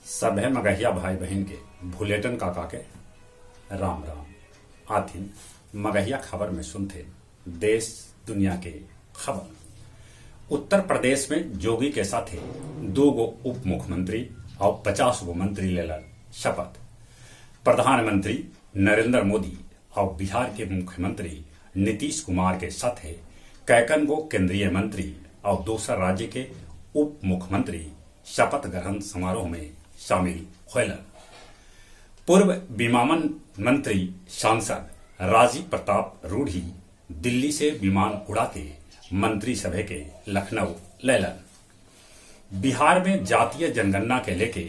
सभे मगहिया भाई बहिन के भुलेटन काका के राम राम। आथिन मगहिया खबर में सुनथे देश दुनिया के खबर। उत्तर प्रदेश में जोगी के साथे 2 गो उप मुख्यमंत्री और 50 गो मंत्री लेलन शपथ। प्रधानमंत्री नरेंद्र मोदी और बिहार के मुख्यमंत्री नीतीश कुमार के साथे कैकन गो केंद्रीय मंत्री और दोसर राज्य के उप मुख्यमंत्री शपथ ग्रहण समारोह में शामिल होलन। पूर्व विमानन मंत्री सांसद राजीव प्रताप रूढ़ी दिल्ली से विमान उड़ा के मंत्री सभा के लखनऊ लैलन। बिहार में जातीय जनगणना के लेके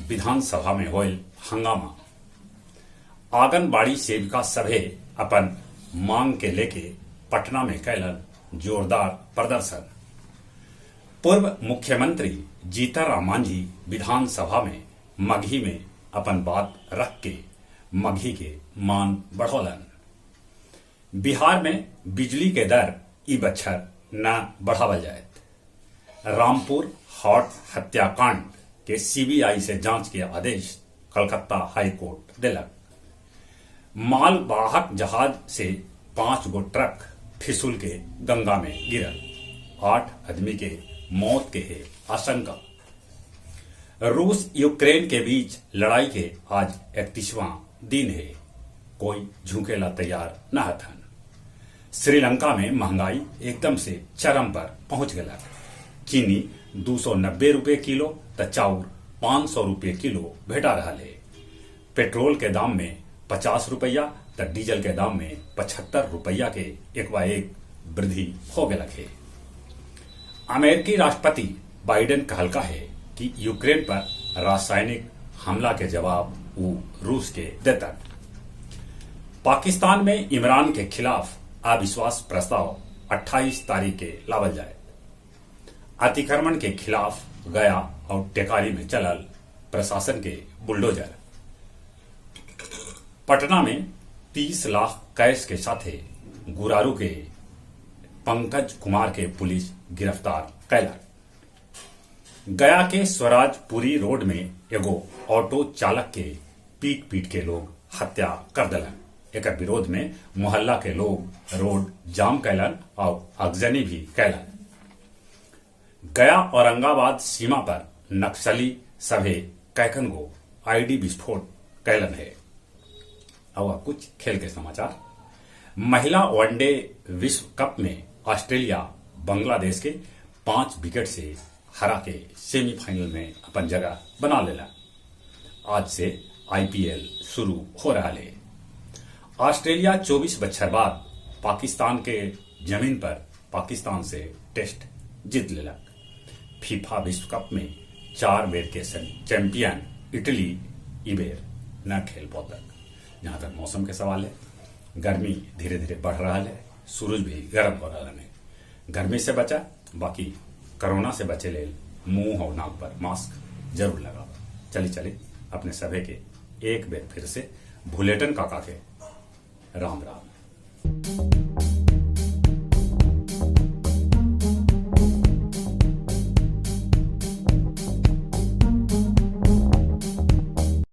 विधानसभा में होयल हंगामा। आंगनबाड़ी सेविका सभे अपन मांग के लेके पटना में कैलन जोरदार प्रदर्शन। पूर्व मुख्यमंत्री जीतन राम मांझी विधानसभा में मगही में अपन बात रख के मगही के मान बढ़ौलन। बिहार में बिजली के दर ई बच्छर न बढ़ावल जायत। रामपुर हॉट हत्याकांड के सीबीआई से जांच के आदेश कलकत्ता हाईकोर्ट देलक। मालवाहक जहाज से 5 गो ट्रक फिसुल के गंगा में गिरल। 8 आदमी के मौत के है आशंका। रूस यूक्रेन के बीच लड़ाई के आज 31वां दिन है, कोई झुकेला तैयार न हथन। श्रीलंका में महंगाई एकदम से चरम पर पहुंच गया। चीनी 290 रुपये किलो त चाउर 500 रुपये किलो भेटा रहा है। पेट्रोल के दाम में 50 रुपया त डीजल के दाम में 75 रुपया के एक वृद्धि हो गया है। अमेरिकी राष्ट्रपति बाइडेन कहलका है कि यूक्रेन पर रासायनिक हमला के जवाब वो रूस के देता। पाकिस्तान में इमरान के खिलाफ अविश्वास प्रस्ताव 28 तारीख के लावल जाए। अतिक्रमण के खिलाफ गया और टेकारी में चलल प्रशासन के बुलडोजर। पटना में 30 लाख कैश के साथे गुरारू के पंकज कुमार के पुलिस गिरफ्तार कैलक। गया के स्वराजपुरी रोड में एगो ऑटो चालक के पीट पीट के लोग हत्या कर दलन। एकर विरोध में मोहल्ला के लोग रोड जाम कैलन और आगजनी भी कैलन। गया औरंगाबाद सीमा पर नक्सली सभे कैकन गो आईडी विस्फोट कैलन है। अब कुछ खेल के समाचार। महिला वनडे विश्व कप में ऑस्ट्रेलिया बांग्लादेश के 5 विकेट से हरा के सेमीफाइनल में अपन जगह बना लेला। आज से आईपीएल शुरू हो रहा है। ऑस्ट्रेलिया 24 बच्छर बाद पाकिस्तान के जमीन पर पाकिस्तान से टेस्ट जीत लेलक। फीफा विश्व कप में 4 बेर के चैंपियन इटली ई बेर न खेल पौतक। जहाँ तक मौसम के सवाल है, गर्मी धीरे धीरे बढ़ रहा है, सूरज भी गर्म हो रहा है। गर्मी से बचा, बाकी कोरोना से बचे ले मुंह और नाक पर मास्क जरूर लगाओ। चली चली अपने सभी के एक बेर फिर से भुलेटन काका के राम राम।